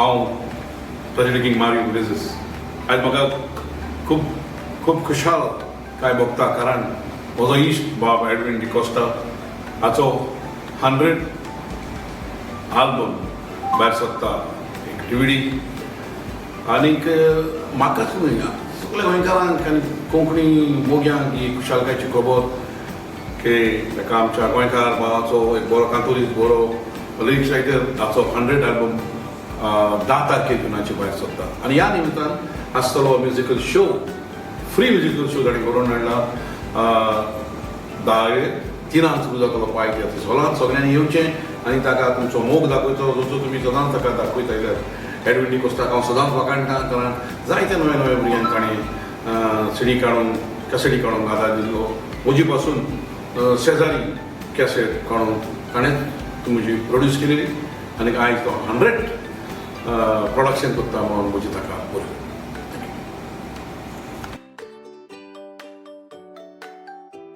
हांव tragedy king Mario Menezes. आयज म्हाका खूब खूब खुशाल काय भोगता, कारण म्हजो इश्ट बाब एडवीन डिकोस्टा हाचो 100 आल्बम भायर सरता, एक डिविडी. आनीक म्हाकाच न्हय, सगल्या गोंयकारांक आनी कोंकणी मोग्यांक ही खुशालकायेची खबर की एका आमच्या गोंयकार भावाचो, एक बरो कांतोरीस्त, बरो लिरिक्स रायटर हाचो 100 आल्बम 10 तारखेर जुनाची भायर सरता. आनी ह्या निमित्तान आसतलो musical show, free musical show ताणें घडोवन हाडला. 10 3क सुरू जातलो पाय तियात्र हॉलांत. सगळ्यांनी येवचें आनी ताका तुमचो मोग दाखयचो, जसो तुमी सदांच ताका दाखयत आयल्यात. एडवीन डिकोस्टाक हांव सदांच वाखाणटा, कारण जायते नवे नवे भुरग्यांक ताणें सिडी काडून, कॅसेटी काडून आदार दिल्लो. म्हजी पासून शेजारी कॅसेट काडून ताणें म्हजी प्रोड्यूस केलेली आनी आयज तो 100 प्रोडक्शन करता म्हणून म्हजी ताका बरी.